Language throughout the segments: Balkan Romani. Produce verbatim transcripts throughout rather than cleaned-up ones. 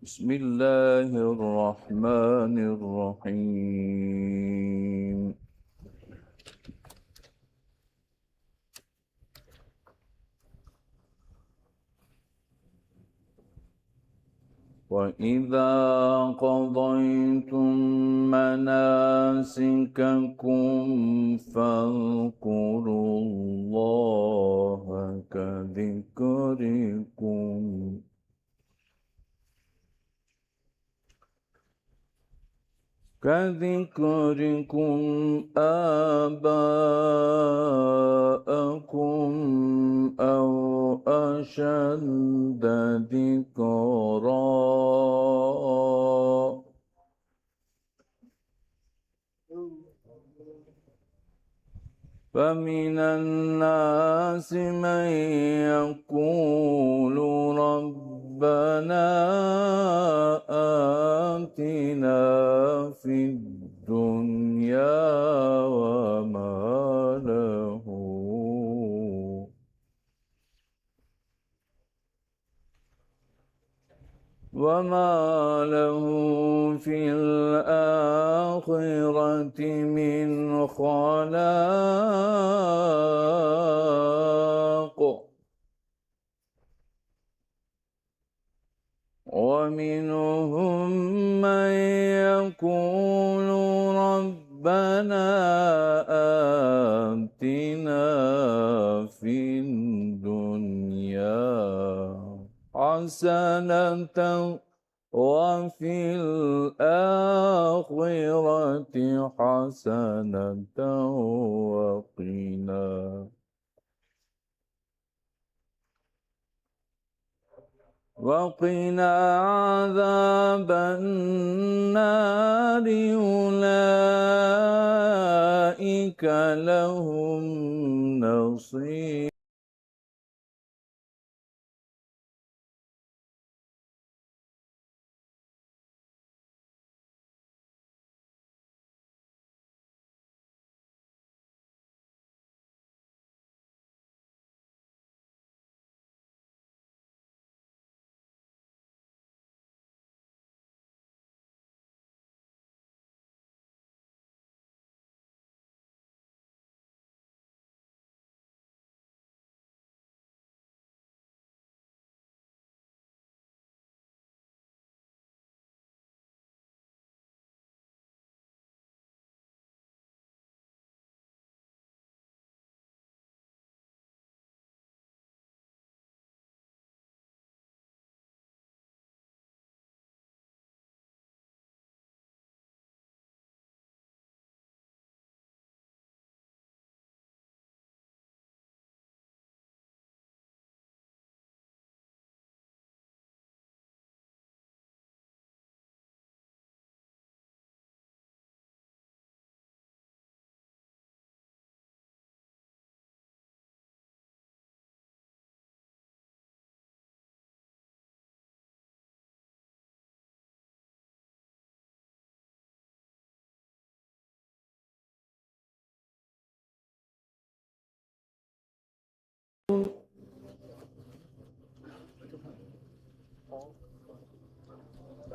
بسم الله الرحمن الرحيم. وإذا قضيتم مناسككم فاذكروا الله كذكركم كذكركم آباءكم أو أشد ذكرا. فمن الناس من يقول ربنا آتنا في الدنيا وما له وما له في الآخرة من خلاق. ومنهم من يقول ربنا آتنا في الدنيا حسنة وفي الآخرة حسنة وقنا وقنا عذاب النار. أولئك لهم نصيب.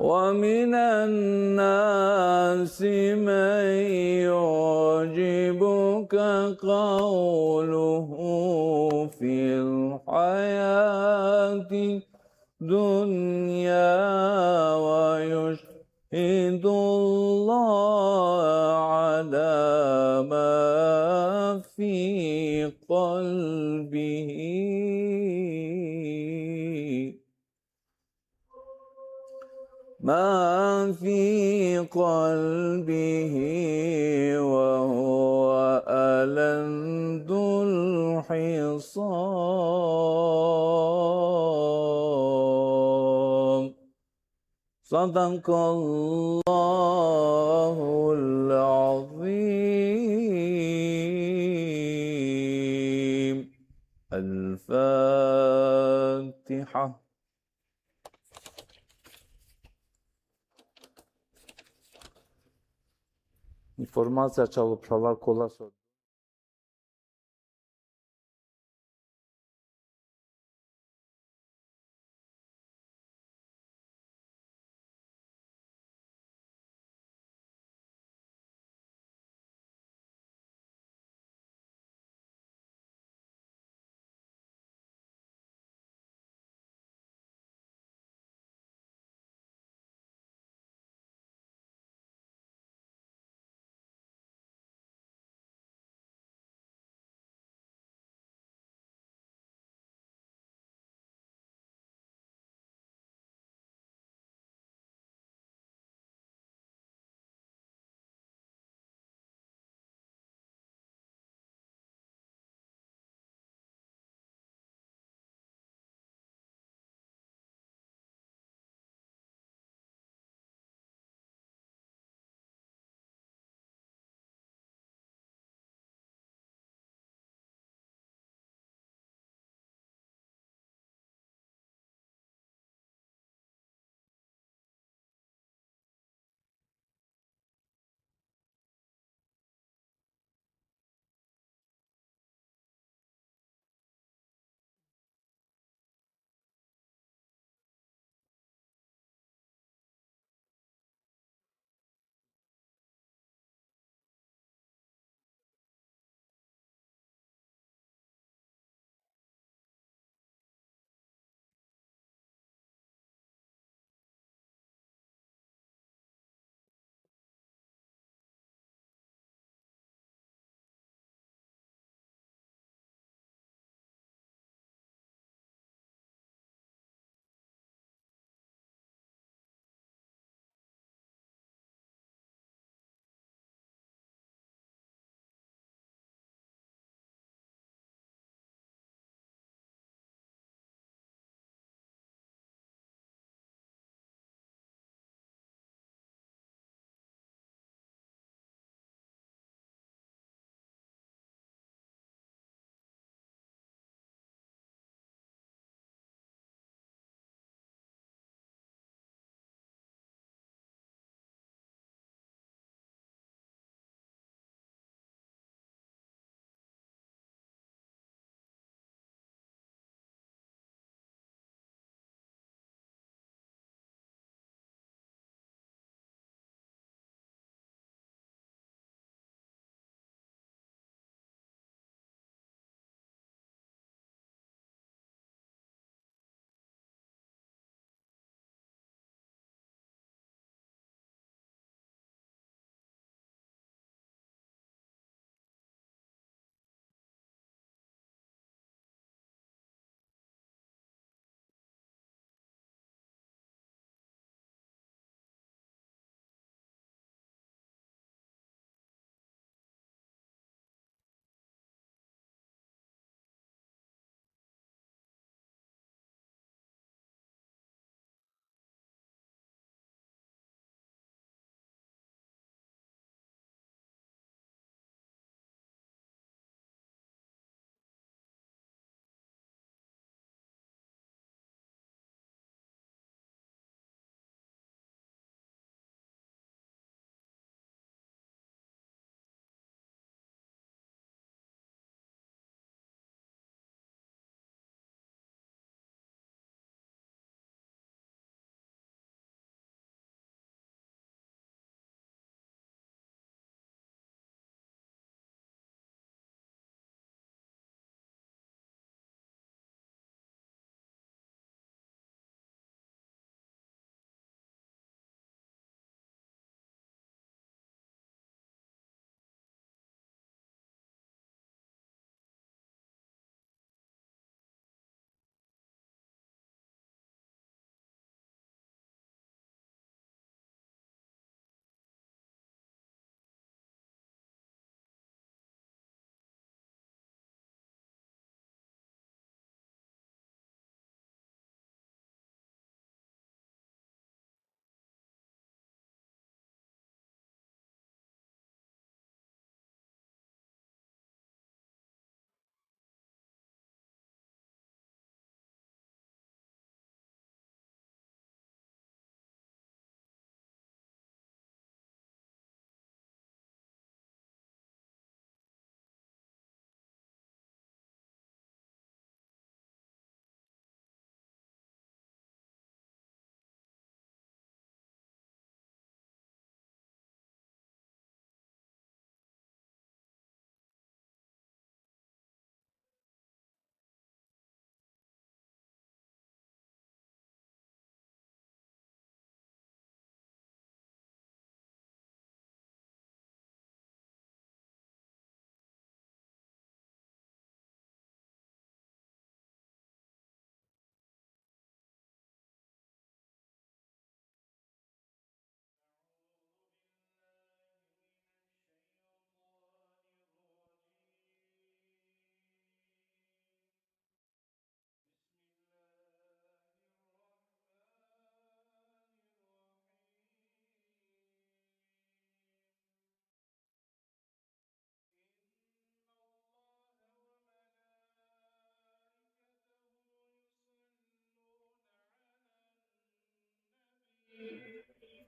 ومن الناس من يعجبك قوله في الحياة الدنيا ويشهد الله على ما في قلبه، ما في قلبه، وهو ألد الخصام. صدق الله العظيم. الفاتحة. Informacija čalo phrala kola so.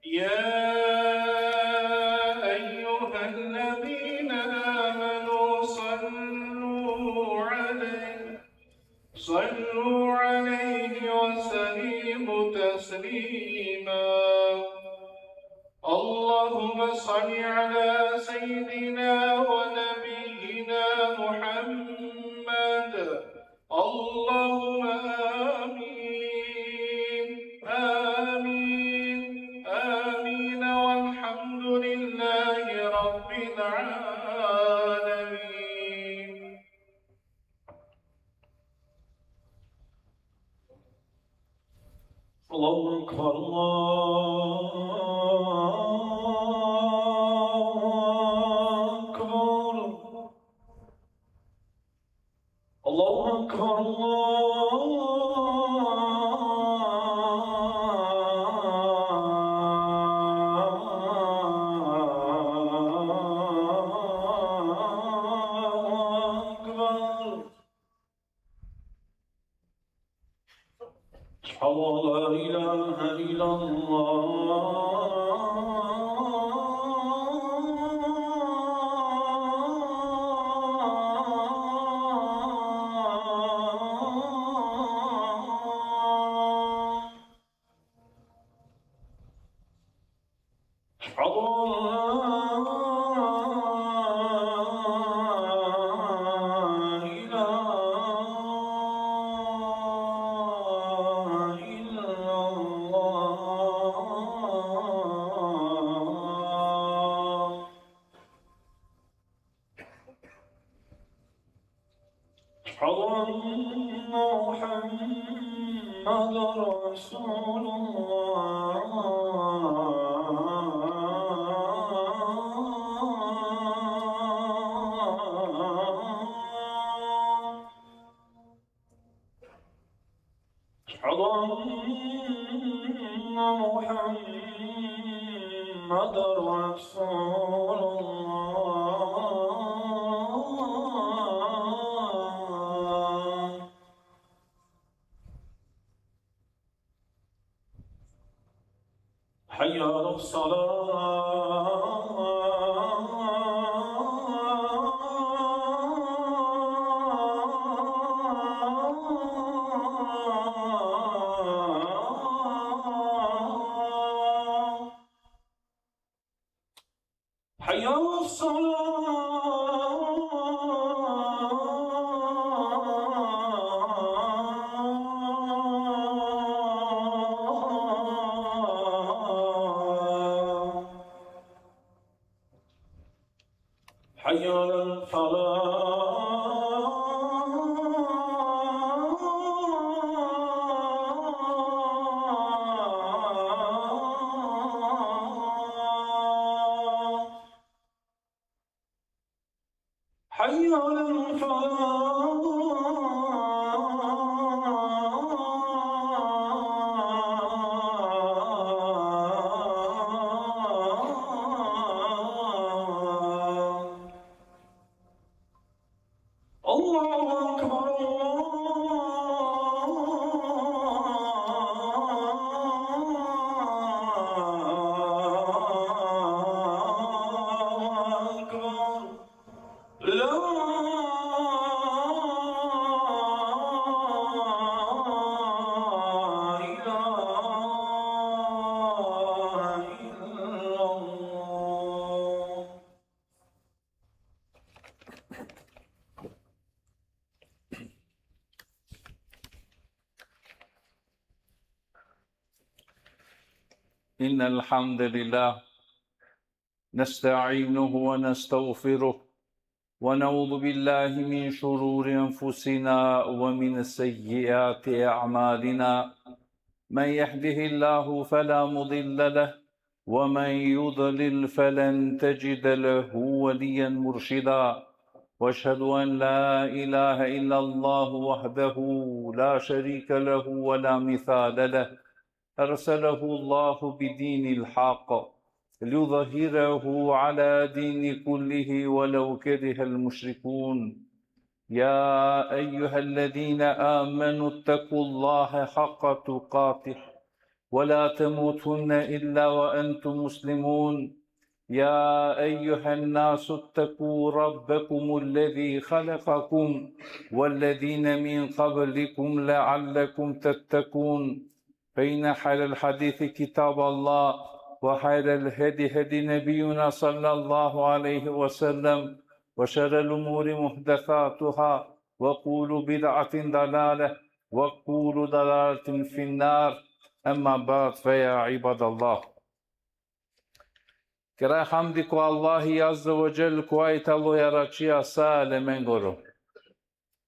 يا أيها الذين آمنوا صلوا عليه، صلوا عليه وسلموا تسليما. اللهم صل على سيدنا ونبينا محمد. اللهم آمين، آمين، آمين، والحمد لله رب العالمين. الله أكبر، الله أكبر، الله أكبر، الله أكبر. أشهد أن لا إله إلا الله. أشهد أن لا إله إلا الله. أشهد أن محمدا رسول الله. أشهد أن محمدا رسول الله. حي على الصلاة. حي على الصلاة. حي على الفلاح. حي على الفلاح. الله أكبر، الله أكبر. لا إله إلا الله. إن الحمد لله نستعينه ونستغفره، ونعوذ بالله من شرور أنفسنا ومن سيئات أعمالنا. من يهده الله فلا مضل له، ومن يضلل فلن تجد له وليا مرشدا. وأشهد أن لا إله إلا الله وحده لا شريك له ولا مثال له، أرسله الله بدين الحق ليظهره على دين كله ولو كره المشركون. يا أيها الذين آمنوا اتقوا الله حق تقاته ولا تموتن إلا وأنتم مسلمون. يا أيها الناس اتقوا ربكم الذي خلقكم والذين من قبلكم لعلكم تتقون. فإن خير الحديث كتاب الله، وخير الهدي هدي نبينا صلى الله عليه وسلم، وشر الأمور محدثاتها، وكل بدعة ضلالة، وكل ضلالة في النار. أما بعد، فيا عباد الله. Kera hamdi ko Allahi Azze ve Dželle, kova i talo jaračija sa alemengoro.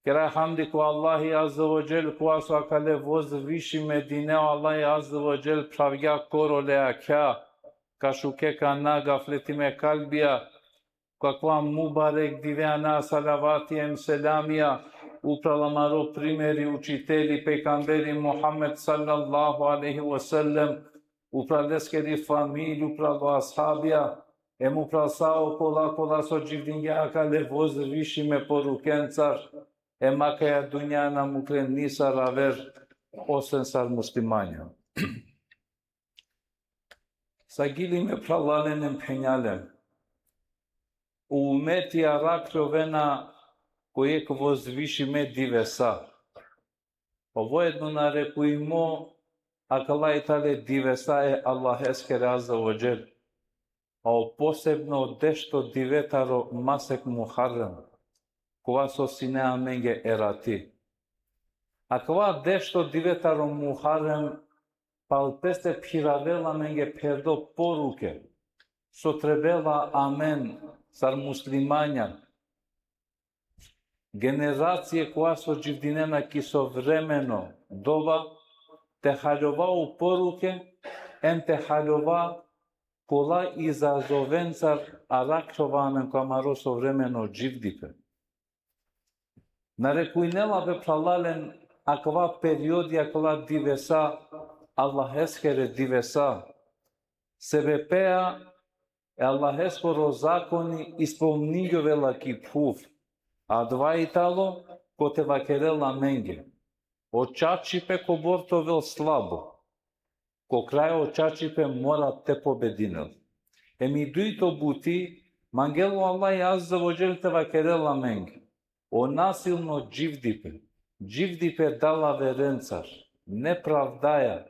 Kera hamdi ko Allahi Azze ve Dželle, kova so akale vozvišime dine o Allahi Azze ve Dželle phravgja korole akha, ka šuke kana gafletime kalbija, ko akava mubarek dive ana salavati em selamija upral amaro primeri, učiteli, pejgamberi Muhammed sallallahu alejhi ve sellem, upral leskeri familija, upral o ashabija, em upral sa okola kola so dživdingje akale vozvišime porukencar, em akaja dunja na muklen nisar aver, osven sar muslimanja. Sagili me phralalen em phenjalen. O umeti arakljovena ko jekh vozvišime divesa. Ovo edno narekujmo, akala i tale divesa e Allaheskere Azze ve Dželle. A o posebno dešto dive taro masek Muharrem, kova so sine amenge erati. Akava dešto dive taro Muharrem, pal peste phiravela amenge pherdo poruke, so trebela amen sar muslimanja, generacije koja so dživdinena ki sovremeno doba, te haljova o poruke, em te haljova kola izazovencar arakljova amen ko amaro sovremeno dživdipe. Narekujnela pe phralalen akava periodi, akala divesa, Allaheskere divesa. Sebepea e Allaheskoro zakoni ispolningjovela ki phuv. Adava i talo kote vakerela amenge: o čačipe kobor te ovel slabo, ko kraj o čačipe mora te pobedinel. Em i dujto buti, mangela o Allah Azze ve Dželle te vakerela amenge: o nasilno dživdipe, dživdipe dalaverencar, nepravdaja,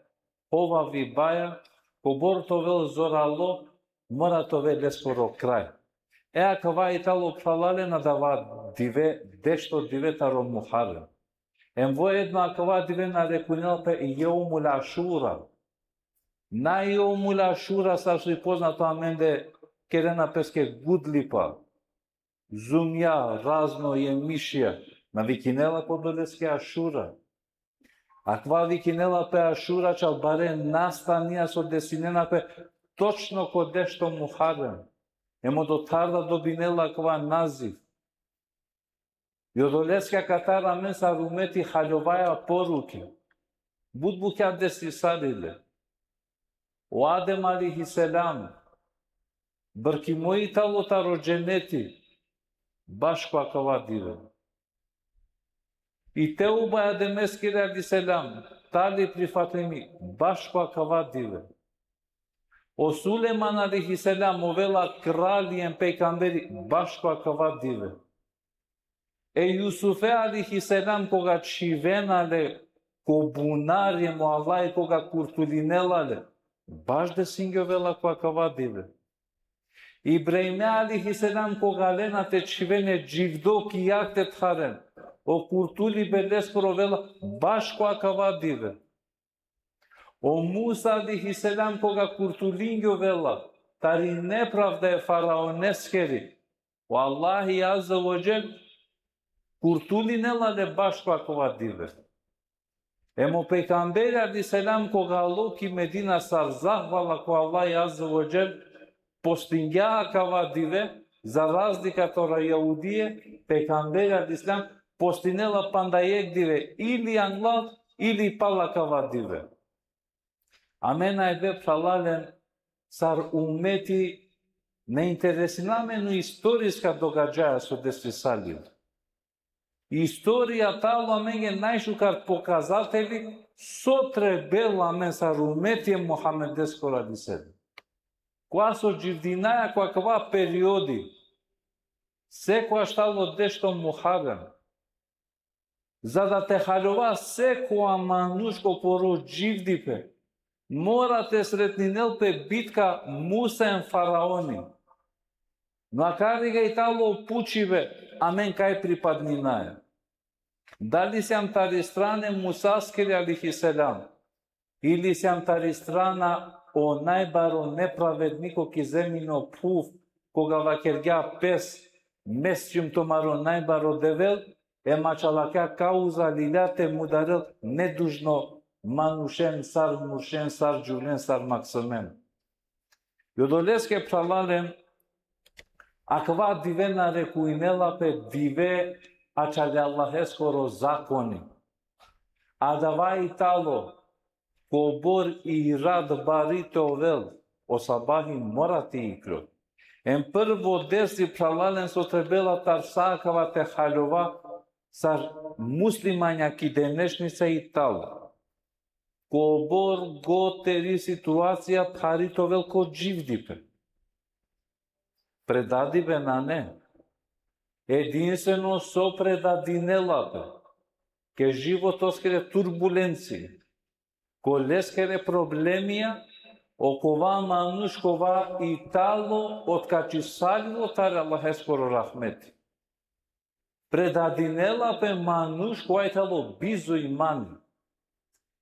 hovavibaja, kobor te ovel zoralo, mora te ovel leskoro kraj. E akava i talo phralalen adava dive, dešto dive taro Muharrem. Em voedno akava dive narekujnela pe Jeumul Ašura. Na Jeumul Ašura, sar so i poznato amende, kerena peske gudlipa, zumja, razno, jemišija. Na vikinela pe odoleske Ašura. Akava vikinela pe Ašura, čal bare nastanja so desinena pe točno ko dešto Muharrem. Em odotar da dobinela akava naziv. I odoleske akatar amen sar umeti haljovaja poruke. But bukja desisalile. O Adem alejhi selam brkimo i talo taro dženeti bašo akava dive. I teuba e Ademeskiri alejhi selam tali prifatimi bašo akava dive. O Sulejman alejhi selam ovela kralj em pejgamberi bašo akava dive. E Jusufe alejhi selam koga čhivena le ko bunari, em o Allah koga kurtulinela le, baš desingjovela ko akava dive. Ibrahime alejhi selam koga lena te čhiven e dživdo ki jag te tharen, o kurtulibe leskoro ovela bašo akava dive. O Musa alejhi selam koga kurtulingjovela tari nepravda e faraoneskeri, o Allahi Azze ve Dželle kurtulinela le bašo akava dive. Em o pejgamberi alejhi selam koga alo ki Medina sar zahvala ko Allahi Azze ve Dželle, postingja akava dive, za razlika taro jahudije, pejgamberi alejhi selam postinela panda jekh dive, ili anglal, ili pal akava dive. Amen avdive, phralalen, sar umeti na interesina amen o istoriska događaja so desisalile. Istorija talo amenge najšukar pokazateli so trebela amen sar umeti e Muhammedeskoro alejhi selam. Kova so dživdinaja ko akava periodi, sekojaš talo dešto Muharrem. Za da te haljova sekova manuš ko poro dživdipe, mora te sretninel pe bitka Musa em faraoni. No akariga i talo pučibe, amen kaj pripadninaja. Dali sijam tari strana e Musaskiri alejhi selam, ili sijam tari strana o najbaro nepravedniko ki zemino phuv, koga vakergja pes: Mesčhim tumaro najbaro Devel, em ačhal akaja kauza lilja te mudarel nedužno manušen, sar muršen, sar džuvlen, sar maksmen. I odoleske, phralalen, akava dive narekujnela pe dive ačhal e Allaheskoro zakoni. Adava i talo, kobor i rat bari te ovel, o sabahi mora te iklol. Em prvo dersi, phralalen, so trebela tar sa akava te haljova sar muslimanja ki denešnica i talo: kobor god teri situacija phari te ovel ko dživdipe. Predadibe nane. Edinstveno so predadinela pe ke životoskere turbulencije, ko leskere problemija, okova manuš kova i talo otkačisalilo tari Allaheskoro rahmeti. Predadinela pe manuš kova i talo bizo imani.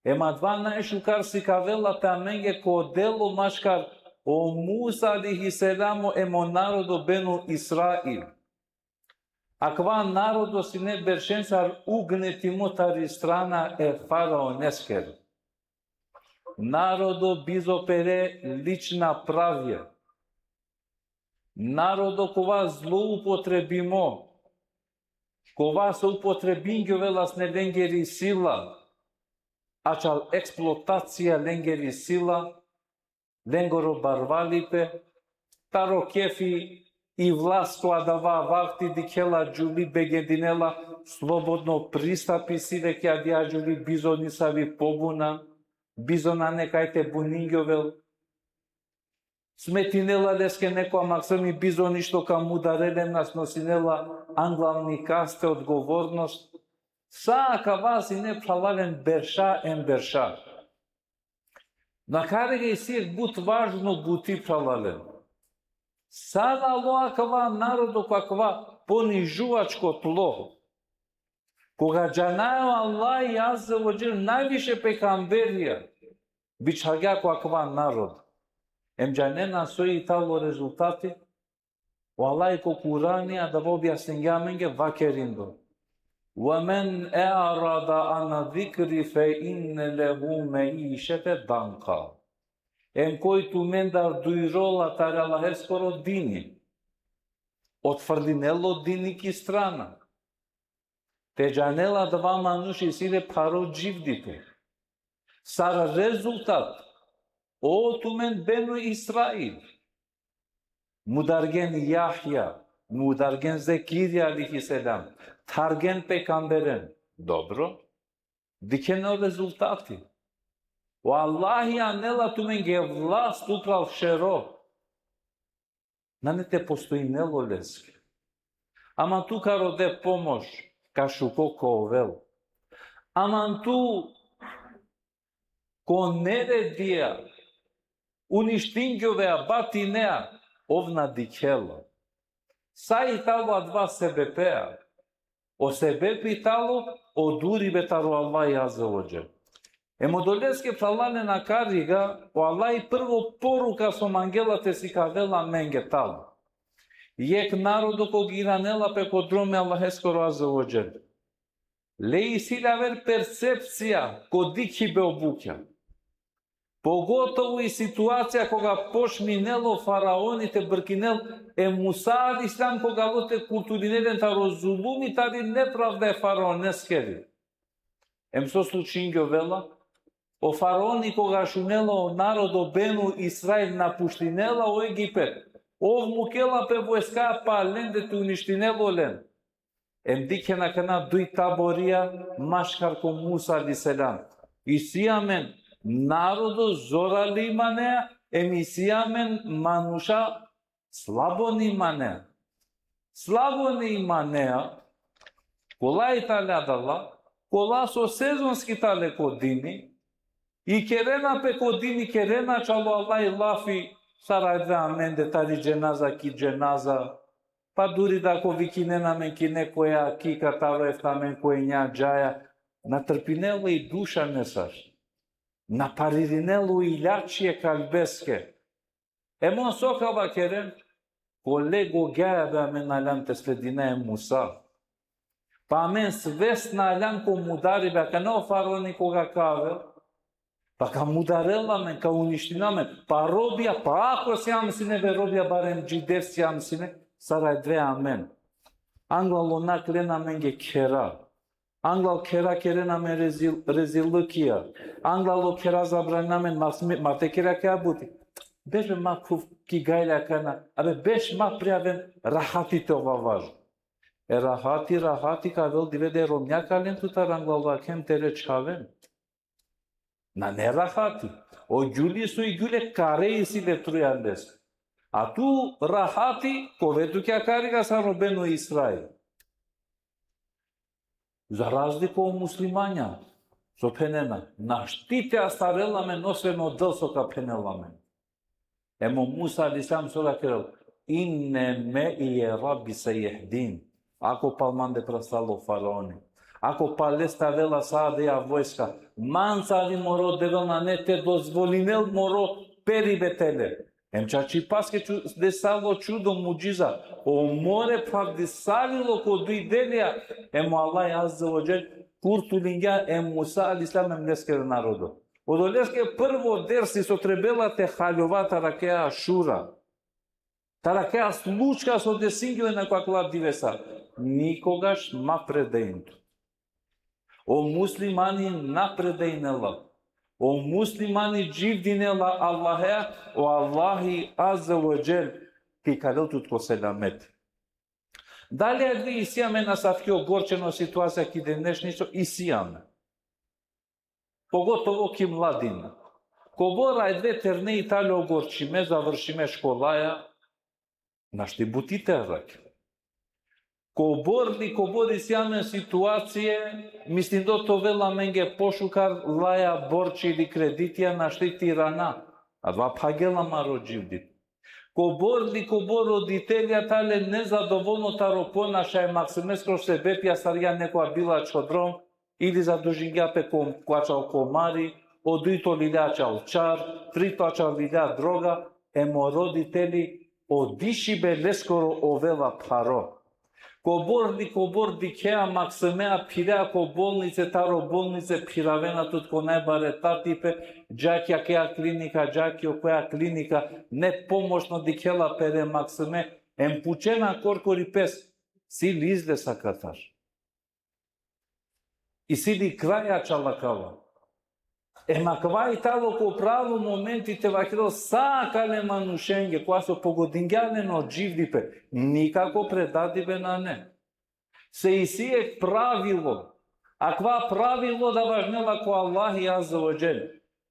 Em adava najšukar sikavela pe amenge ko delo maškar o Musa alejhi selamo em o narodo Benu Israil. Akava narodo sine beršencar ugnetimo tari strana e faraoneskere. Narodo bizo pere lična pravja. Narodo kova zloupotrebimo, kova so upotrebingjovela sine lengeri sila, ačhal eksploatacija lengeri sila, lengoro barvalipe, taro kefi i vlast ko adava vakti dikhela džuvli, begedinela slobodno pristap isi le ki adija džuvli, bizo nisavi pobuna, bizo nane kaj te buningjovel. Smetinela leske nekoja maksumi, bizo ništo ka mudarel em na snosinela anglavni kaste odgovornost. Sa akava sine, phralalen, berša em berša. No akariga isi jekh but važno buti, phralalen. Sar alo akava narodo ko akava ponižuvačko tlo, koga džanaja o Allahi Azze ve Dželle najviše pejgamberija bičhalgja ko akava narodo. Em džanena so i talo rezultati? O Allahi ko Kurani adava objasningja amenge vakerindo: ومن أعرض عن ذكري فإن له معيشة ضنكا. Em koj tumendar dujrola tari Allaheskoro dini, otfrlinela o dini ki strana, te džanela adava manuš isi le pharo dživdipe. Sar rezultat, o tumen Benu Israil, mudargen Jahja, mudargen Zekirija alejhi selam, thargen pejgamberen. Dobro. Dikhen o rezultati. O Allahi anela tumenge vlast upral šero. Nane te postojinel oleske. Aman tu ka rode pomoš, ka šuko ka ovel. Aman tu ko neredija uništingjovea, batinea, ov na dikhela. Sa i talo adava sebepea? O sebepi talo o duribe taro Allahi Azze ve Dželle. Em odoleske, phralalen, akariga o Allahi prvo poruka so mangela te sikavel amenge talo: jekh narodo koga iranela pe ko dromi Allaheskoro Azze ve Dželle, le isi le aver percepcija ko dikhibe o bukja. Pogotovo i situacija koga počminel o faraoni te brkinel e Musa alejhi selam, koga alo te kurtulinel len taro zulumi, tari nepravda e faraoneskeri. Em so slučingjovela? O faraoni koga šunela o narodo Benu Israil napuštinela o Egipet, ov mukela pe vojska palende te uništinel olen. Em dikhen akana duj taborija maškar ko Musa alejhi selam. Isi amen narodo zorale imanea, em isi amen manuša slabone imanea. Slabone imanea, kola i tale adala, kola so sezonski tale ko dini, i kerena pe ko dini, kerena čalo alaj lafi, sar avdive amende tari dženaza ki dženaza, pa duri da ko vikinena amen ki nekoja, ki kataro efta amen ko enja džaja, na trpinela i duša nesar. Na paririnela o ilači e kalbeske. Em on so ka vakeren, kole gogaja be amen aljam te sledina e Musa. Pa amen svesna aljam ko mudaribe, akana o faraoni koga ka avel, pa ka mudarel amen, ka uništinel amen, pa robija, pa ako sijam sine be robija, barem džide sijam sine, sar avdive amen. Anglal o naklen amenge khera. Anglal khera keren amen rezil, rezilukija. Anglal o khera zabranena amen, ma, ma te kera kaja buti. Beš be ma khuv ki gajle akana, abe beš ma pre aven rahati te ova važno. E rahati, rahati ka avel dive de romnja ka len tutar anglal akhen tere čhaven. Nane rahati. O gjuli so i gjule kare isi le truja les. A tu rahati, kove tu kja kariga sar o Benu Israil. Za razliku o muslimanja, so phenena, našti te astarel amen, osven o Del so ka phenel amen. Em o Musa alejhi selam so ka kerel, inne me'ije Rabbi sejehdin. Ako pal mande prastalo faraoni. Ako paleste avela sa adeja vojska. Manca avi moro Devel nane te dozvolinel moro peribe te le. Em čačipaske ču-, desalo čudo, mudžiza. O more pravdisalilo ko duj delija, em o Allah azze ve dželle kurtulingja em Musa alejhi selam em leskere narodo. Odoleske prvo dersi so trebela te haljova tari akaja šura. Tari akaja slučka so desingjola ko akala divesa. Nikogaš ma predain tut. O muslimani na predainela. O muslimani dživdinela Allahea, o Allahi azze ve dželle ka ikalel tut ko selamet. Dali avdive isi amen asavki ogorčeno situacija ki denešnico? Isi amen. Pogotovo ki mladina. Kobor avdive terne i tale ogorčime, završime školaja, našti buti te arakhel. Kobor li kobor isi amen situacije, mislindo te ovel amenge pošukar, laja borči ili kreditija, našti te irana. Adava phagela amaro dživdipe. Kobor li kobor roditelja tale nezadovolno taro ponašaj e maksimeskoro, sebepi astargja nekoja bilačho drom, ili zadužingja pe ko, ko ačhal komari, o dujto lilja ačhal čar, trito ačhal lilja droga, em o roditeli, o dišibe leskoro ovela pharo. Kobor li kobor dikhea maksimea, phirea ko bolnice, taro bolnice phiravena tut ko najbare tatipe, dža ki akaja klinika, dža ki okoja klinika, nepomoćno dikhela pere maksime, em pučena korkori pes, si li izlez akatar? Isi li kraj ačhal akava? Em akava i talo ko pravo momenti te vakerel sa akale manušenge, koja so pogodingja len o dživdipe, nikako predadibe nane. Se isi jekh pravilo. Akava pravilo da važnela ko Allahi azze ve dželle.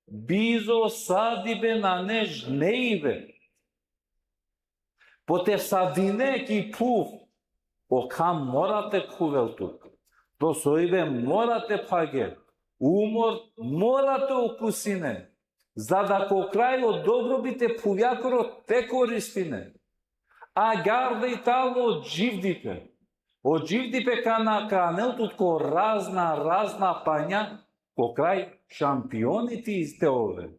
Bizo sadibe nane žneibe. Po te sadine ki phuv, o kham mora te khuvel tut. To soibe mora te phagel. Umor mora te okusine. Za da ko kraj o dobrobit e phuvjakoro te koristine. Agjaar da i talo o dživdipe. O dživdipe kana ka anel tut ko razna, razna panja, ko kraj šampioni ti te ove.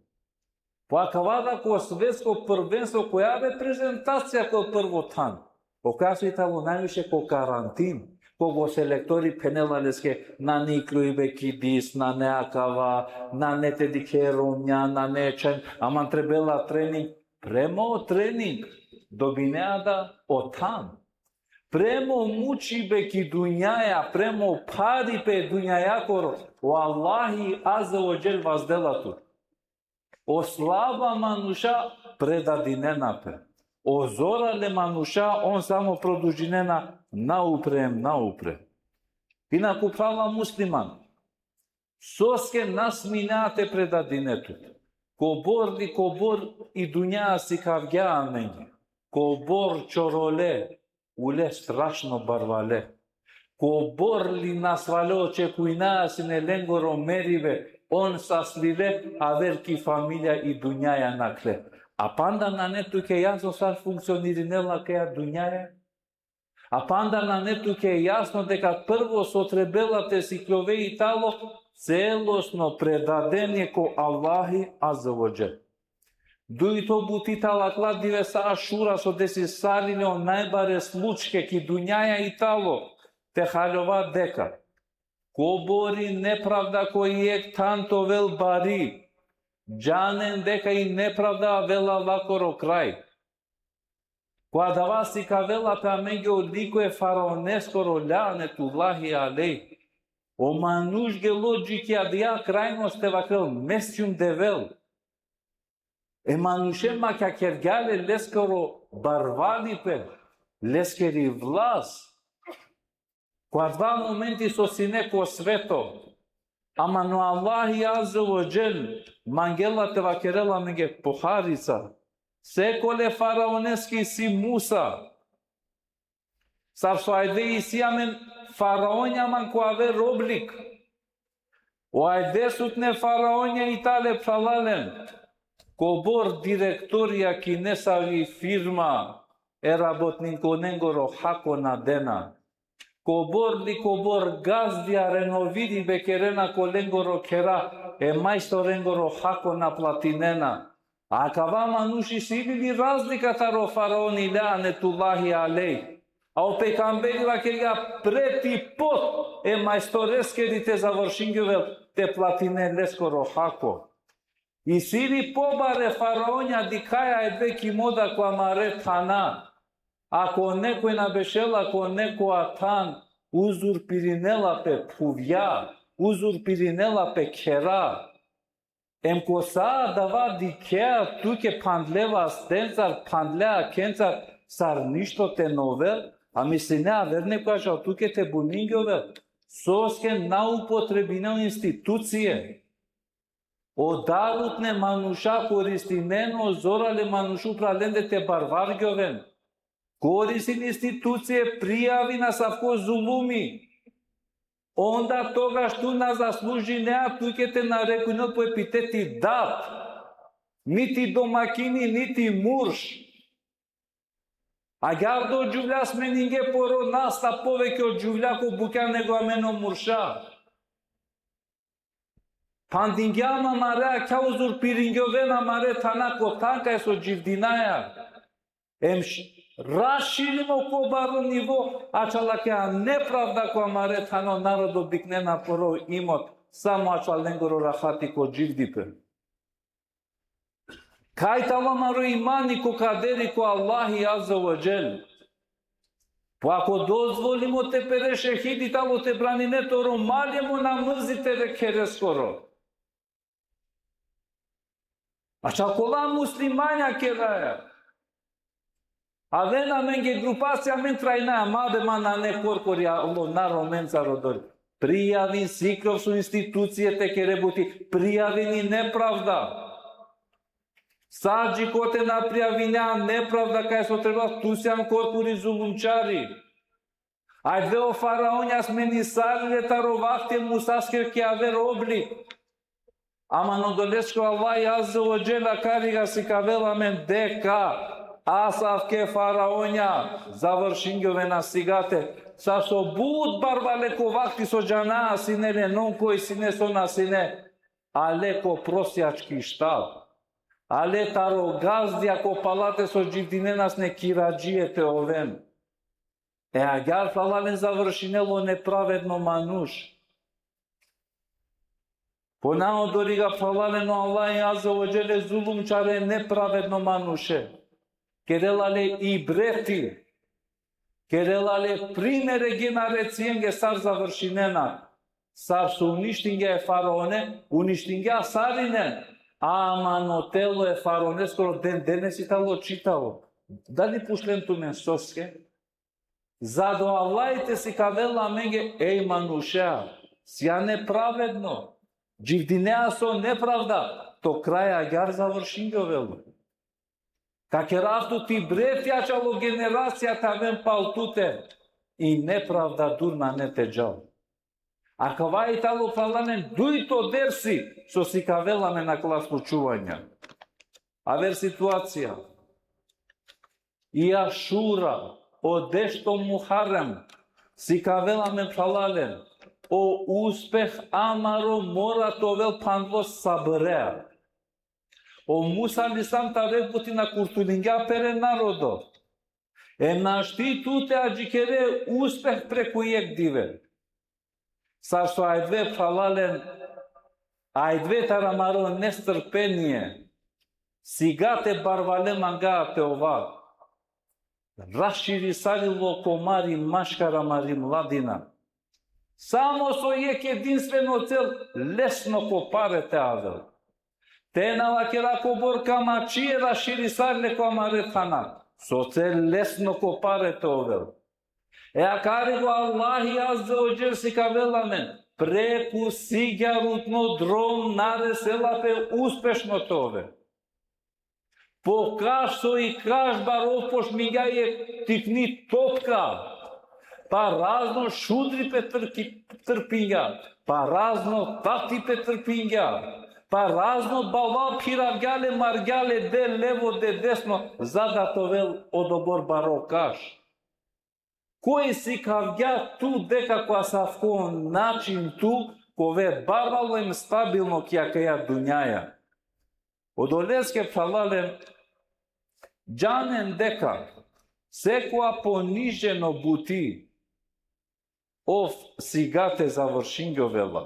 Po akava da ko svetsko prvenstvo, koja reprezentacija ko prvo than? Okoja so i talo najviše ko karantin, koga o selektori phenela leske, nane ikljoibe ki dis, nane akava, nane te dikhe romnja, nane čhen, aman trebela trening. Prema o trening, dobinea da o than. Prema o mučibe ki dunjaja, prema o pharipe dunjajakoro, o Allahi azze ve dželle vazdela tut. O slaba manuša predadinena pe. O zorale manuša, on samo produžinena Naupre, naupre. Inaku, phrala musliman, soske na sminea te predadine tut? Kobor li kobor i dunjaja sikavgja amenge. Kobor čorole, ule strašno barvale. Kobor li nasvale očekujnaja sine lengoro meribe, on saslile, aver ki familija i dunjaja nakhle. A panda nane tuke jasno sar funkcionirinela kaja dunjaja? A panda nane tuke jasno deka prvo so trebela te sikljove i talo celosno predadenie ko Allahi Azze ve Dželle. Dujto buti talo akala divesa Ašura so desisalile o najbare slučke ki dunjaja i talo, te haljova deka kobori nepravda ko jekh than te ovel bari, džanen deka i nepravda avela lakoro kraj. Ko adava sikavela pe amenge o liko e faraoneskoro, lanetullahi alejh. O manuš gelo dži ki adaja krajnost te vakerel: Me sium Devel. E manuše makjakergja le leskoro barvalipe, leskiri vlast. Ko adava momenti so sine ko sveto. Ama o Allahi Azze ve Dželle mangela te vakerel amenge poharica. Sekole faraoneske isi Musa. Sar so ajde isi amen faraonja, ama ko aver oblik. O ajdesutne faraonja i tale, phralalen, kobor direktorja ki nesavi firma e rabotnikonengoro hako na dena. Kobor li kobor gazdija renoviribe kerena ko lengoro khera, e majstorengoro hako na platinena. Akava manuš isi li razlika taro faraoni, lanetullahi alejh? A o pejgamberi vakergja: Pred i pot e majstoreskiri te završingjovel te platine leskoro hako. Isi li pobare faraonja, dikhaja e dve ki moda ko amare thana. Ako nekoj na bešela ko nekoja than, uzurpirinela pe phuvja, uzurpirinela pe khera. Em ko sa adava dikhea tuke phandle vastencar, phandle akhencar, sar ništo te na ovel, a misline aver nekoja šaj tuke te buningjovel. Soske na upotrebinea o institucije. O darutne manuša koristinena o zorale manuš upral lende te barvargjoven. Koristin institucije, prijavin asavko zulumi. Onda togaš tu na zaslužinea tuke te narekunel po epiteti dad, niti domakini, niti murš. Agjaar o džuvlja smeninge poro nasta poveke o džuvlja ko bukja nego amen o murša. Phandingja amare akha, uzurpiringjoven amare thana ko than kaj so dživdinaja. Em š-, raširimo ko baro nivo, ačhal akaja nepravda ko amare thano narodo biknena poro imot, samo ačhal lengoro rahati ko dživdipe. Kaj tano amaro imani ko kaderi ko Allahi Azze ve Dželle? Po ako dozvolimo te pere šehidi tano te branine toro mali, mo na mrzi tere khereskoro. Ačhal kola muslimanja keraja. Avena amenge grupacija, amen trajnaja, ma be, ma nane korkori, alo, na romencar odori. Prijavin, sikljov so institucije te kere buti, prijavin i nepravda. Sa dži kote na prijavinea nepravda kaj so trebela, tu sian korkori zulumčari. Ajde, o faraonja smenisalile taro vakti e Musaskoro ki aver oblik. Ama odoleske o Allahi Azze ve Dželle akariga sikavela amen deka asavke faraonja završingjovena sigate. Sar so but barvale ko vakti so džanaja sine le, non koj sine, so na sine, ale ko prosjački štab. Ale taro gazdija ko palate so dživdinena sine kiradžije te oven. E agjaar, phralalen, završinela o nepravedno manuš. Ponadoriga, phralalen, o Allahi Azze ve Dželle zulumčare nepravedno manuše. Kerela le ibreti. Kerela le primere generacijenge sar završinena. Sar so uništingja e faraone, uništingja sarinen. Ama o telo e faraoneskoro den denesi tano čitavo. Dali pučlen tumen soske? Zato Allah te sikavela amenge, ej manuša, sijane pravedno, dživdinea so nepravda, to kraj agjaar završingjovela. Ka kerav tut i brefjačalo generacija te aven pal tute, i nepravda dur nane te džal. Akava i tano, phralalen, dujto dersi so sikavela amen akala slučuvanja. Aver situacija. I Ašura, o dešto Muharrem, sikavela amen, phralalen, o uspeh amaro mora te ovel phandlo sabrea. O Musa alejhi selam tari buti na kurtulingja pere narodo. Em našti tu te adžikere uspeh preku jekh dive. Sar so avdive, phralalen, avdive taro amaro nestrpenie, sigate barvale manga te ova. Raširisarilo komari maškar amari mladina. Samo so jekh edinstveno cel, lesno ko pare te avel. Te na vakera kobor kamačie raširisarle ko amare thana. So cel, lesno ko pare te ovel. E akari o Allahi azze ve dželle sikavela amen, preku sigjutno drom na resela pe uspešno te ove. Po kaš so i kaš baro pošmingja jekh tikni topka, pa razno šudri pe trki-, trpingja, pa razno tati pe trpingja, pa razno bava phiravgja le, margja le, de levo, de desno, za da te ovel odobor baro kaš. Koj sikavgja tu deka ko asavko način tu ka ove barvalo em stabilno ki akaja dunjaja? Odoleske, phralalen, džanen deka sekoja poniženo buti ov sigate završingjovela.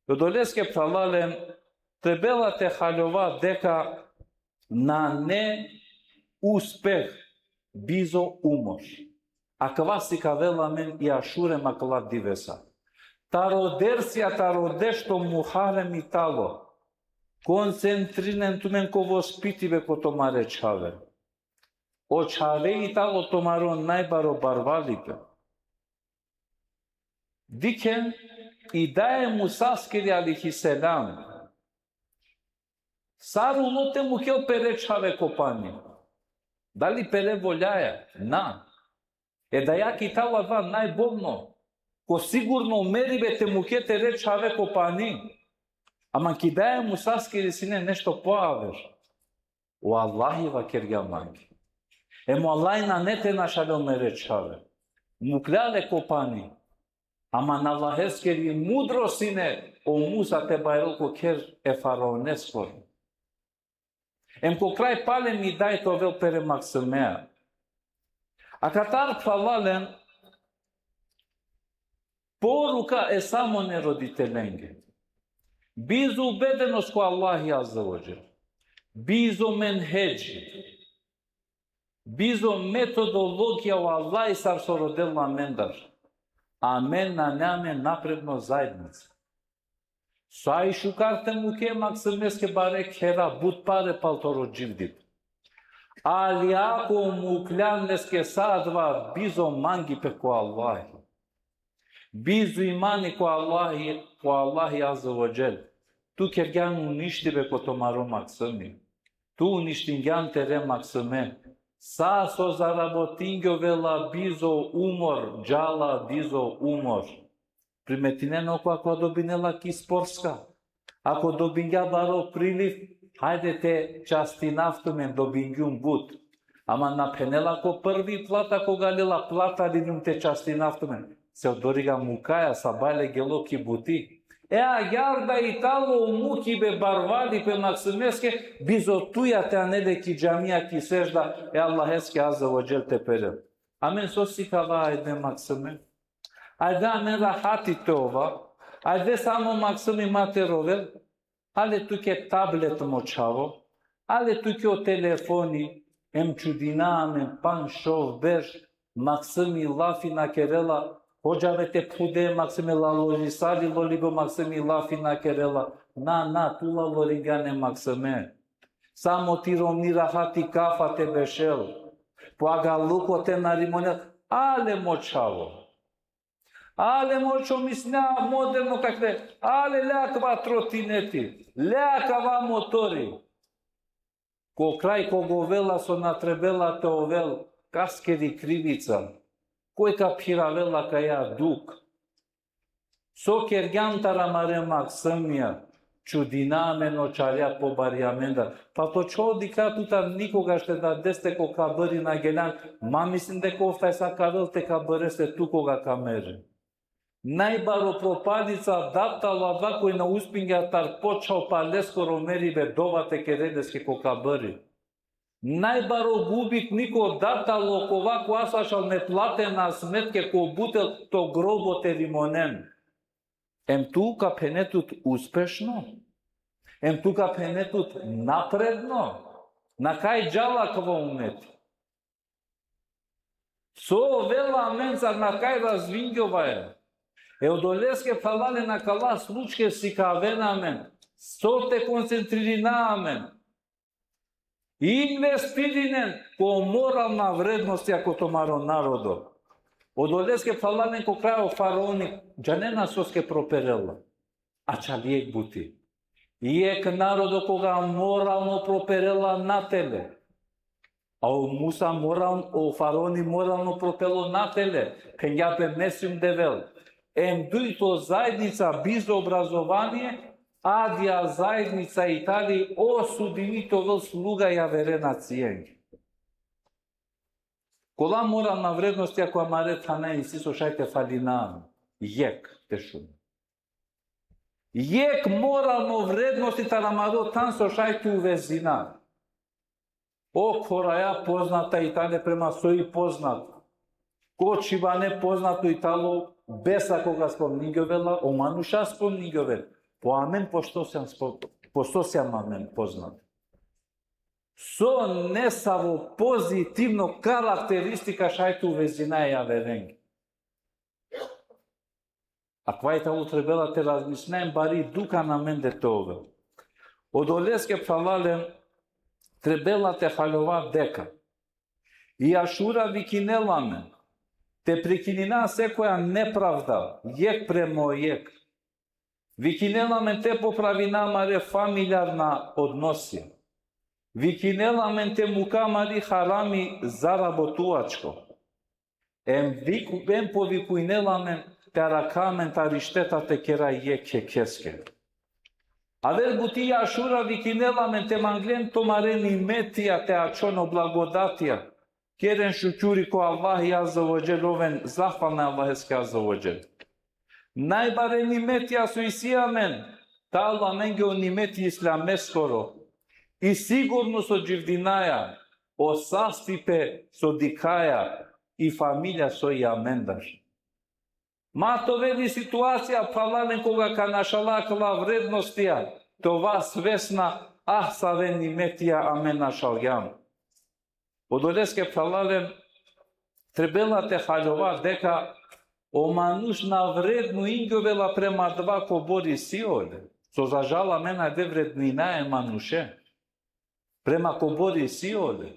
Odoleske, phralalen, trebela te haljova deka nane uspeh bizo umor. Akava sikavela amen i Ašura em akala divesa. Taro dersija, taro dešto Muharrem i tano. Koncentrinen tumen ko vospitibe ko tumare čhave. O čhave i tano tumaro najbaro barvalipe. Dikhen, i daja e Musaskiri alejhi selam sar ulo te mukel pere čhave ko pani. Dali pere voljaja? Na. E dajake i tano adava najbolno. Ko sigurno meribe te muke tere čhave ko pani. Ama ki daja e Musaskiri sine nešto poaver. O Allahi vakergja mange. Em o Allahi nane te našalel mere čhave. Muklja le ko pani. Ama na Allaheskiri mudrost sine o Musa te bajrol ko kher e faraoneskoro. Em ko kraj pale mi daj te ovel pere maksumea. Akatar, phralalen, poruka e sa amare roditelenge. Bizo ubedenost ko Allahi azze ve dželle. Bizo menhedži. Bizo metodologija o Allahi sar so rodela amendar. Amen nane amen napredno zaednica. Sa i šukar te muke maksumeske bare khera, but pare pal toro dživdipe. Ali ako mukljan leske sa adava bizo mangipe ko Allahi, bizo imani ko Allahi, ko Allahi azze ve dželle, tu kergjan uništibe ko tumaro maksumi. Tu uništingjan tere maksume. Sa so zarabotingjovela bizo umor, džala bizo umor. Primetinen, okova kova dobinela ki sportska. Ako dobingja baro priliv, hajde te častinav tumen, dobingjum but. Ama na phenela ko prvi plata, koga lela plata, liljum te častinav tumen. Se odoriga mukaja, sabale gelo ki buti. E agjaar da i talo mukibe, barvalipe maksumeske, bizo tuja te anel le ki džamija, ki sedžda e Allaheske azze ve dželle te perel. Amen so sikava ajde maksume? Ajde amen rahati te ova. Ajde samo maksumi ma te rovel. Ale tuke tablet, mo čhavo. Ale tuke o telefoni. Em čudina amen, pandž šov berš maksumi lafi na kerela. Hodžave te phude maksume, lalorisali lolibe o maksumi lafi na kerela. Na, na, tu laloringjan e maksume. Samo ti romni rahati kafa te bešel. Po agaluko te na rimonel, Ale mo čhavo. Ale mo čhomisnja moderno kakve. Ale le akava trotineti. Le akava motori. Ko kraj kog ovela so na trebela te ovel, kaskeri krivica? Koj ka phiravela kaja dukh? So kergjan taro amare maksumija? Čudina amen o čarja pobari amendar. Pa to čhavo dikha, tu taro nikogaš te dades te ko kaburi na geljan, ma mislin deka ov tajsa ka avel te kabureste tu koga ka mere. Najbaro propalica dad tano adava koj na uspingja taro počhal pal leskoro meribe dova te kere leske ko kaburi. Najbaro gubitniko dad tano kova kova so ašal neplatena smetke ko butel to grobo te rimonen. Em tu ka phene tut uspešno? Em tu ka phene tut napredno? Na kaj džala kava umet? So ovela amencar, na kaj razvingjova e? E odoleske, phralalen, akala slučke sikavena amen so te koncentririna amen. Investirinen ko moralna vrednostija ko tumaro narodo. Odoleske, phralalen, ko kraj o faraoni, džanena soske properela? Ačhal jekh buti. Jekh narodo koga moralno properela natele. A o Musa moral-, o faraoni moralno propelo natele, phengja pe: Me sijum Devel. Em dujto zaednica bizo obrazovanie, adija zaednica i tali osudimi te ovel sluga javere nacienge. Kola moralna vrednostija ko amare thana isi so šaj te falina? Jekh te šun. Jekh moralno vrednosti taro amaro than so šaj te uvezina. O khoraja poznata i tane prema soj poznat. Ko čhibane poznato i talo, besa koga spomningjovela, o manuša spomningjoven. Po amen, pošto sijam spo-, pošto sijam amen poznat. So nesavo pozitivno karakteristika šaj te uvezina e javerenge? Akava i talo trebela te razmislina em bari dukh amende te ovel. Odoleske, phralalen, trebela te haljova deka i Ašura vikinela amen te prekinina sekoja nepravda, jekh prema jekh. Vikinela amen te popravina amare familijarna odnosija. Vikinela amen te muka amari harami zarabotuačko. Em viku-, em povikujnela amen te arakha amen tari šteta te kera jekh jekheske. Aver buti i Ašura vikinela amen te manglen tumare nimetija te ačhon, o blagodatija. Keren šukuri ko Allahi Azze ve Dželle, oven zahvalna Allaheske Azze ve Dželle. Najbare nimetija so isi amen, talo amenge o nimeti islameskoro. I sigurno so dživdinaja, o sastipe so dikhaja, i familija so i amendar. Ma te ovel i situacija, phralalen, koga ka našala akala vrednostija, te ova svesna, ah, save nimetija amen našaljam. Odoleske, phralalen, trebela te haljova deka o manuš na vrednuingjovela prema adava kobor isi ole. So za žal amen avdive vredninaja e manuše prema kobor isi ole.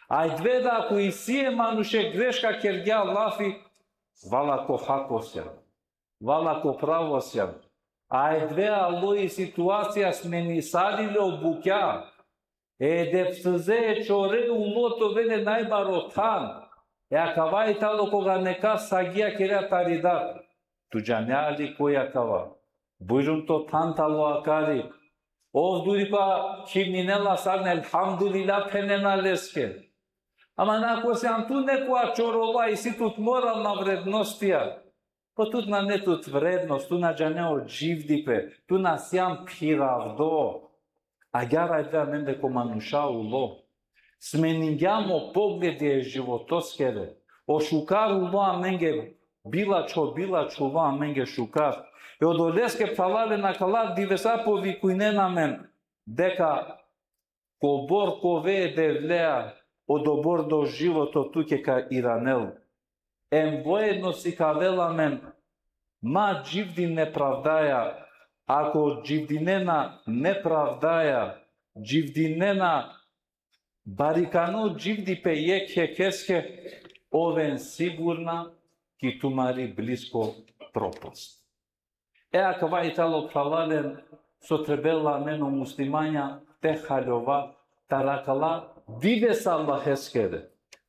Avdive da ako isi e manuše greška kergja lafi, vala ko hako sijam, vala ko pravo sijam. Avdive alo i situacija, smenisali le o bukja. E edepsize e čore ulo te ovel e najbaro than. E akava i talo koga nekas sagija kerea tari dad. Tu džanea li koj akava? Bujrum, to than talo akari. Ov duri pa himninela sar, elhamdulillah phenena leske. Ama na, ako sian tu nekoja čorova, isi tut moralna vrednostija, pa tut nane tut vrednost, tu na džane o dživdipe, tu na sian phiravdo. Agjaar avdive amende ko manuša ulo. Smeningjam o pogledi e životoskere. O šukar ulo amenge bilačho, bilačho ulo amenge šukar. E odoleske, phralalen, akala divesa povikujnena amen deka kobor ka ove e Devlea, odobor do životo tuke ka iranel. Em voedno sikavela amen, ma dživdin nepravdaja, ako dživdinena nepravdaja, dživdinena barikano dživdipe jekh jekheske, oven sigurna ki tumari blisko propast. E akava i tano, phralalen, so trebela amen o muslimanja te haljova taro akala divesa Allaheskere.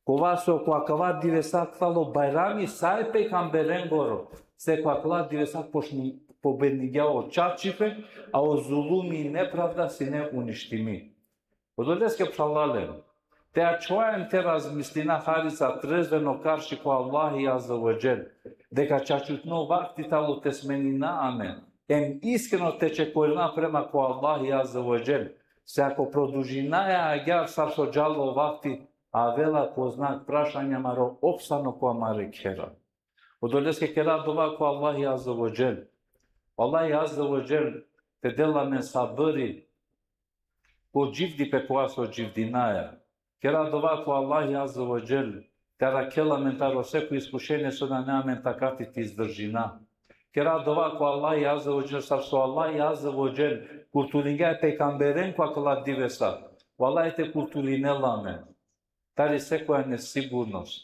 Kova so ko akala divesa tano Bajrami sa e pejgamberengoro, se ko akala divesa pošni-, pobednigja o čačipe, a o zulumi i nepravda sine uništimi. Odoleske, phralalen, te ačhovaja em te razmislina hari sa trezveno karši ko Allahi Azze ve Dželle, deka čačutno vakti tano te smenina amen, em iskreno te čekorina prema ko Allahi Azze ve Dželle, se ako produžinaja agjaar sar so džala o vakti, avela ko znak prašanja amaro opstano ko amare khera. Odoleske kera dova ko Allahi Azze ve Dželle. Allahi Azze ve Dželle te del amen sabri ko dživdipe kova so dživdinaja. Kera dova ko Allahi Azze ve Dželle te arakhel amen taro seko iskušenie so nane amen takati te izdržina. Kera dova ko Allahi Azze ve Dželle, sar so Allahi Azze ve Dželle kurtulingja e pejgamberen ko akala divesa. O Allahi te kurtulinel amen tari sekoja nesigurnost,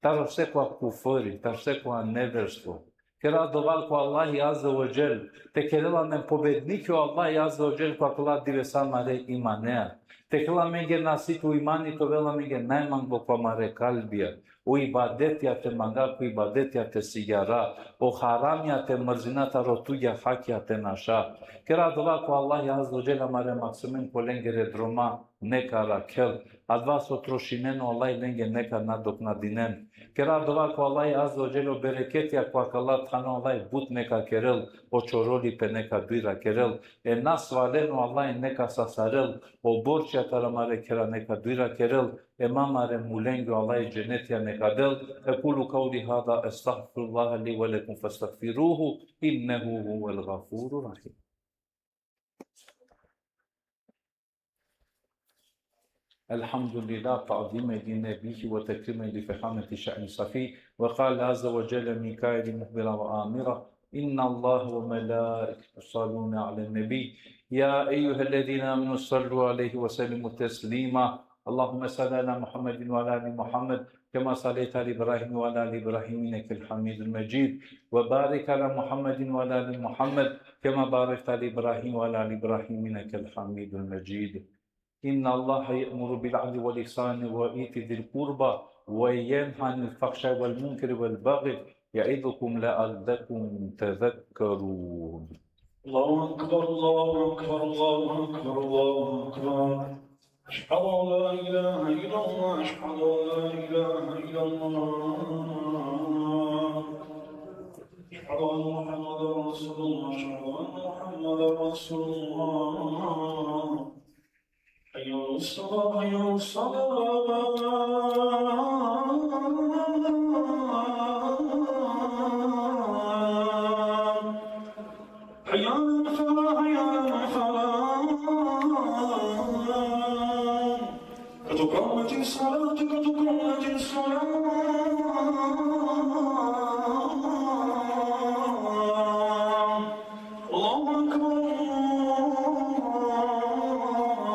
taro sekoja kufri, taro sekoja neverstvo. Kera dova ko Allahi Azze ve Dželle, te kerel amen pobednike o Allahi Azze ve Dželle ko akala divesa amare imanea. Te kerel amenge nasip o imani te ovel amenge najmanglo ko amare kalbija. O ibadetija te manga, ko ibadetija te sigjara. O haramija te mrzina, taro tugja hakija te naša. Kera dova ko Allahi Azze ve Dželle amare maksimen ko lengere droma neka arakhel, adava so trošinen o Allahi lenge neka nadoknadinen. Kera dova ko Allahi Azze ve Dželle o bereketija ko akala thana o Allahi but neka kerel, o čorolipe neka dujra kerel, e nasvalen o Allahi neka sasarel, o borčija taro amare khera neka dujra kerel, em amare mulenge o Allahi dženetija neka del. أقول قولي هذا أستغفر الله لي ولكم فاستغفروه إنه هو الغفور الرحيم. الحمد لله، تعظيما لنبيه وتكريما لفخامة شأن صفيه. وقال عز وجل من قائل مخبرا وآمرا: إن الله وملائكته يصلون على النبي، يا أيها الذين آمنوا صلوا عليه وسلموا تسليما. اللهم صل على محمد وعلى آل محمد كما صليت على إبراهيم وعلى آل إبراهيم إنك حميد مجيد. وبارك على محمد وعلى آل محمد كما باركت على إبراهيم وعلى آل إبراهيم إنك حميد مجيد. إن الله يأمر بالعدل والإحسان وإيتاء ذي القربى وينهى عن الفحشاء والمنكر والبغي يعظكم لعلكم تذكرون. الله أكبر، الله أكبر، الله أكبر، الله أكبر. أشهد أن لا إله إلا الله، أشهد أن لا إله إلا الله. أشهد أن محمدا رسول الله، أشهد أن محمدا رسول الله. حي على الصلاة، حي على الصلاة. حي على الفلاح، حي على الفلاح. قد قامت الصلاة، قد قامت الصلاة. الله أكبر،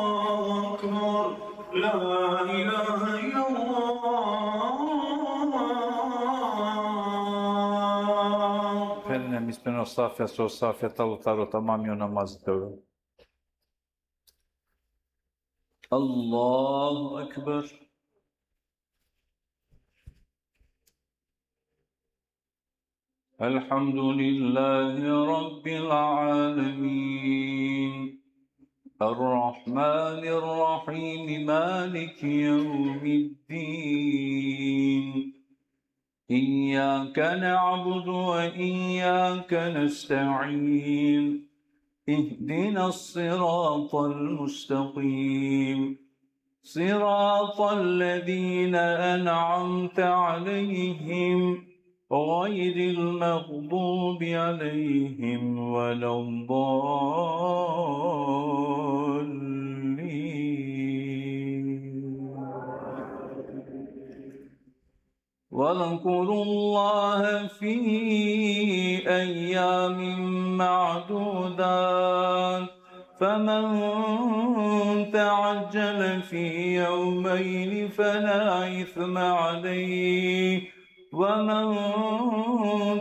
الله أكبر. لا إله إلا الله. Phenena, mi spen o safja, so safja tano taro tamami o namazi te ovel. الله أكبر. الحمد لله رب العالمين. الرحمن الرحيم. مالك يوم الدين. إياك نعبد وإياك نستعين. اهدنا الصراط المستقيم. صراط الذين أنعمت عليهم غير المغضوب عليهم ولا الضالين. واذكروا الله في أيام معدودات. فمن تعجل في يومين فلا إثم عليه، ومن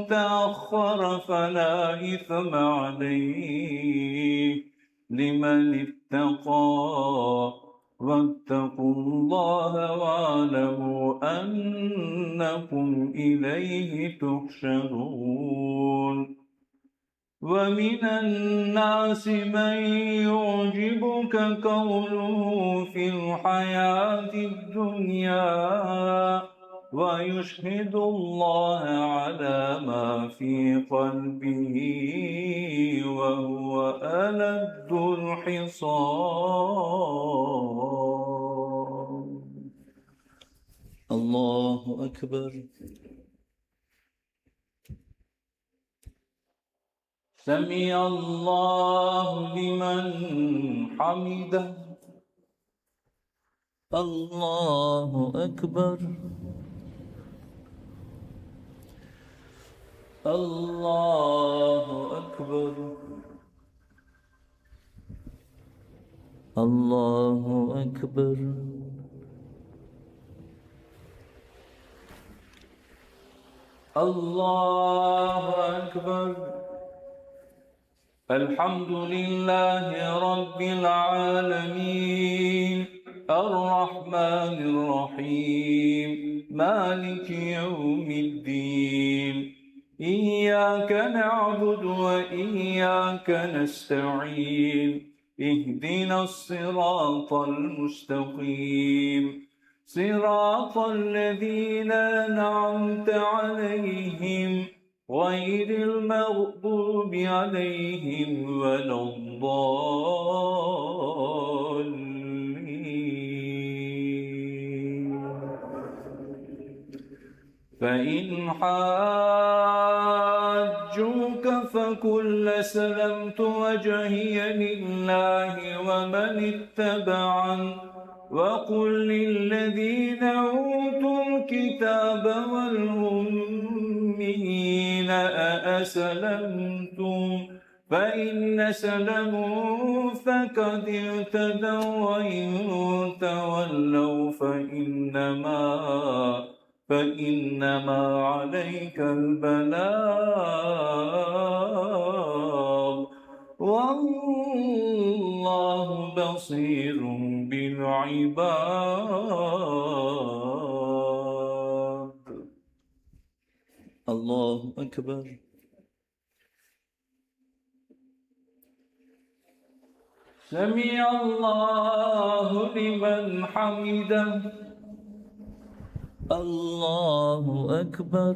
تأخر فلا إثم عليه، لمن اتقى. واتقوا الله واعلموا أنكم إليه تحشرون. ومن الناس من يعجبك قوله في الحياة الدنيا ويشهد الله على ما في قلبه وهو ألد الحصام. الله أكبر. سمع الله لمن حمده. الله أكبر. الله أكبر. الله أكبر. الله أكبر. الحمد لله رب العالمين، الرحمن الرحيم، مالك يوم الدين. إياك نعبد وإياك نستعين. اهدنا الصراط المستقيم، صراط الذين أنعمت عليهم، غير المغضوب عليهم ولا الضالين. فإن حاجوك فقل أسلمت وجهي لله ومن اتبعن، وقل للذين أوتوا الكتاب والأميين أأسلمتم؟ فإن أسلموا فقد اهتدوا، وإن تولوا فإنما، فإنما عليك البلاغ، والله بصير بالعباد. الله أكبر. سمع الله لمن حمده. الله أكبر.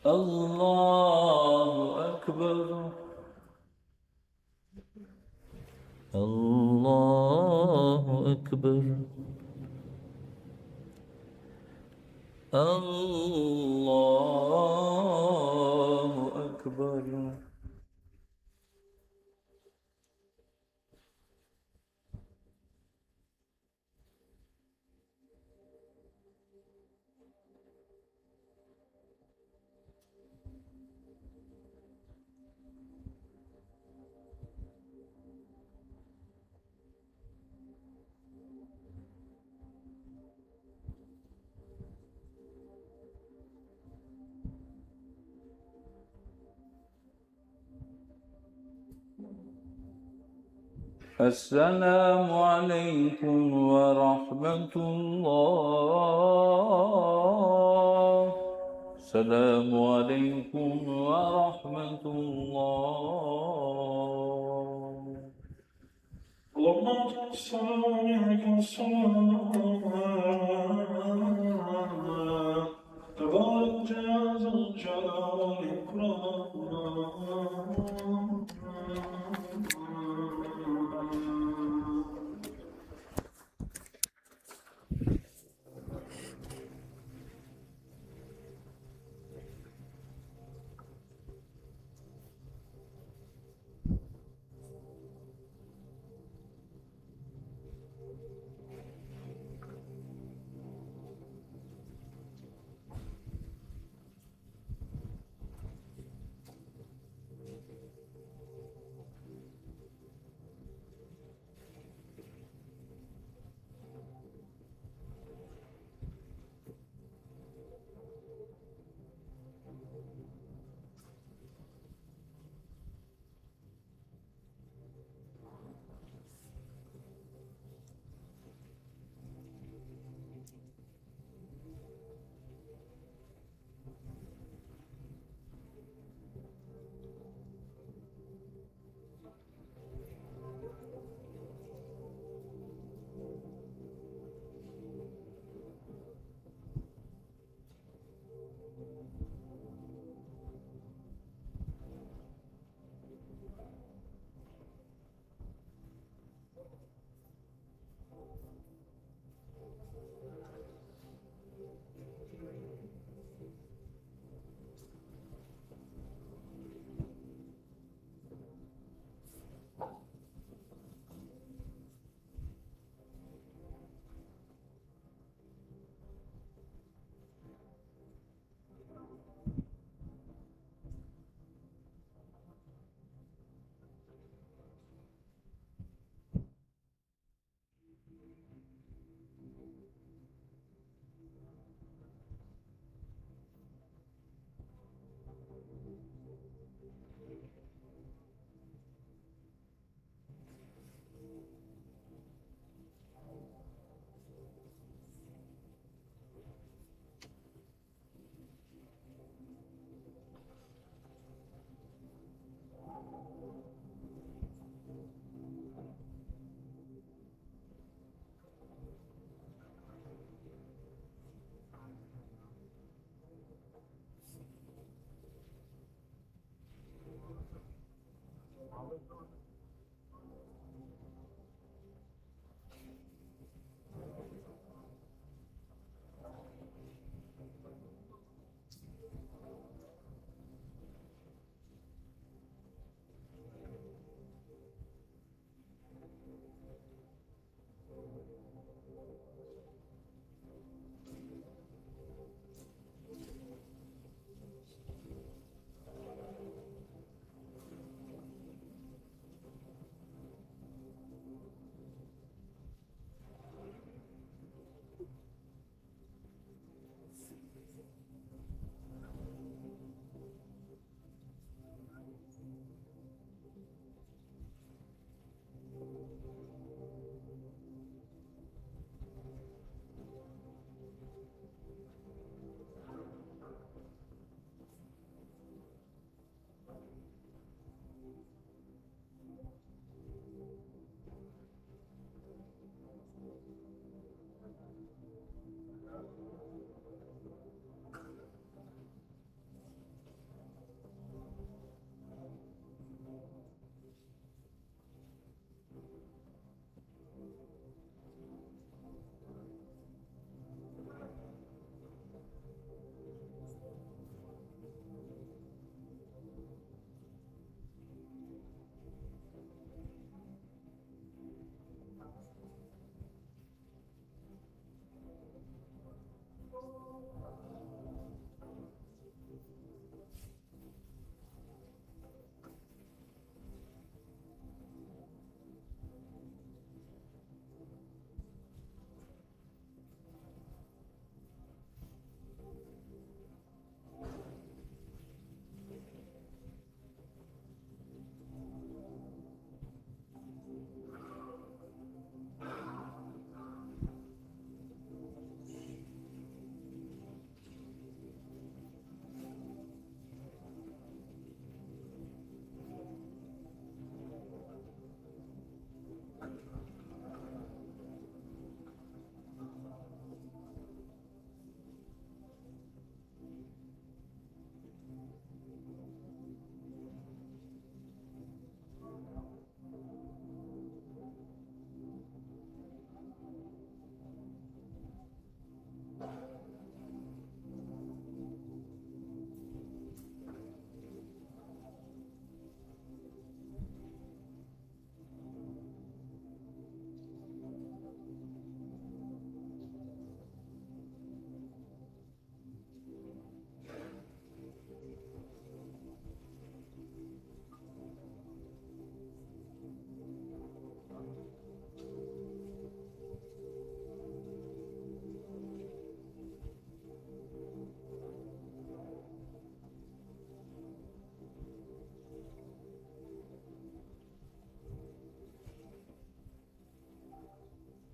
الله أكبر. الله أكبر. الله أكبر. السلام عليكم ورحمة الله. السلام عليكم ورحمة الله. اللهم صل وسلم عليك السلام. تبارك يا ذا الجلال والإكرام.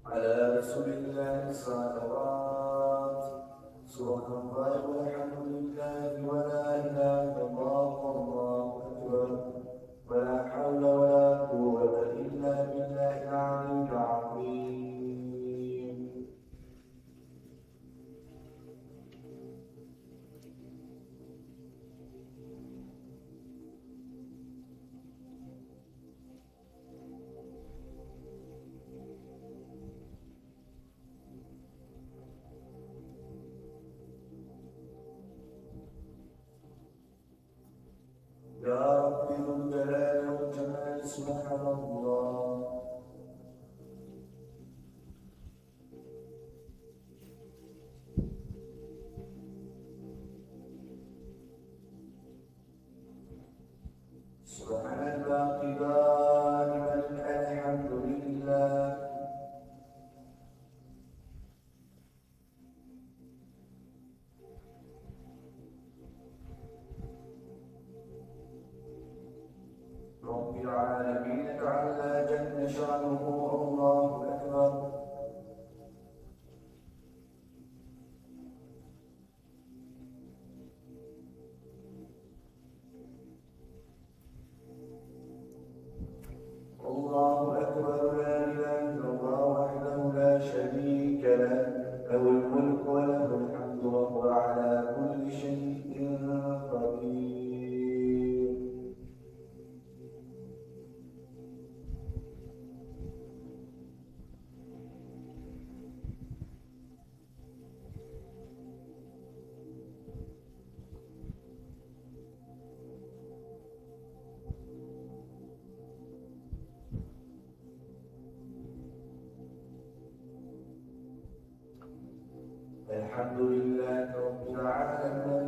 على رسول الله الصلوات. سبحان الله والحمد لله ولا إله إلا الله والله أكبر. ولا حول ولا قوة إلا بالله العلي العظيم. يا رب ذو الجلال والجمال، سبحان الله. سبحان الباقي دائما الحمد لله. رب العالمين تعالى جل شأنه، الله أكبر. الله أكبر، لا إله إلا الله وحده لا شريك له، له الملك وله الحمد وهو على كل شيء قدير. الحمد لله رب العالمين.